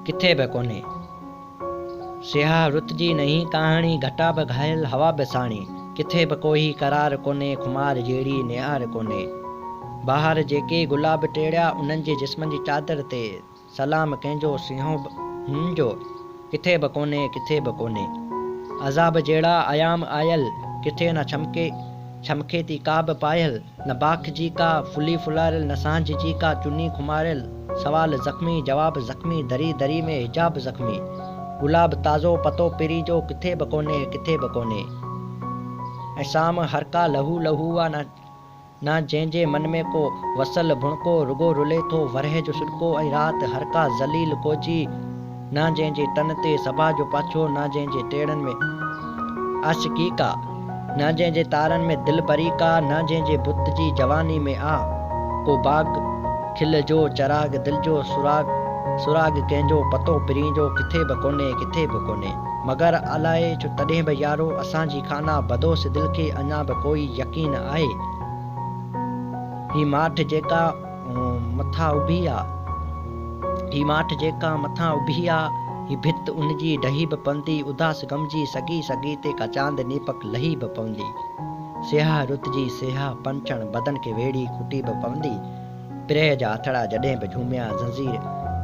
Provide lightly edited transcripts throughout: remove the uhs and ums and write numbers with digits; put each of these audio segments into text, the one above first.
ڪٿي به ڪونهي. سياهه رت جي نئين ڪهاڻي، گهٽا به گهايل، هوا به ساڻي. ڪٿي به ڪوئي قرار ڪونهي، خمار جهڙي نهار ڪونهي. بهار جيڪي گلاب ٽيڙيا، انهن جي جسمن جي چادر تي سلام ڪنهن جو سينهو هن جو، ڪٿي به ڪونهي، ڪٿي به ڪونهي. عذاب جهڙا ايام آيل، ڪٿي نه ڇمڪي ڇمڪي ٿي ڪا به پايل، نه باک جي ڪا ڦلي ڦلاريل، نه سانجهه جي ڪا چني خماريل، سوال زخمي، جواب زخمي، دري دري ۾ حجاب زخمي، گلاب تازو پتو پرين جو ڪٿي به ڪونهي، ڪٿي به ڪونهي. ۽ سام هرڪا لهو لهو آ نه نه جنهن جي من ۾ ڪو وصل ڀڻڪو، رڳو رلي ٿو ورهه جو سڏڪو ۽ رات هرڪا ذليل ڪوجهي، نه جنهن جي تن تي صبا جو پاڇو، نه جنهن جي ٽيڙن ۾ عاشقي ڪا، نه جنهن جي تارن ۾ دلبري ڪا، نه جنهن جي بت جي جواني ۾ آ ڪو باغ کل جو چراغ، دل جو سراغ سراغ ڪنهن جو پتو پرين جو ڪٿي به ڪونهي، ڪٿي به ڪونهي. مگر الائي ڇو تڏهن به يارو اسان جي خانه بدوش دل کي اڃا به ڪوئي يقين آهي. هي ماٺ جيڪا مٿان اڀي آ. هي ماٺ جيڪا مٿان اڀي آ، هي ڀت ان جي ڊهي به پوندي، اداس غم جي سڳي سڳي تي ڪا چاند نيپڪ لهي به پوندي. سياهه رت جي سياهه پنڇڻ بدن کي ويڙهي ڪٽي به پوندي. پريهه جا هٿڙا جڏهن به جهوميا زنجير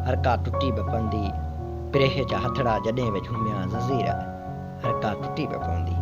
هر ڪا ٽٽي به پوندي. پريهه جا هٿڙا جڏهن به جهوميا زنجير هر ڪا ٽٽي به پوندي.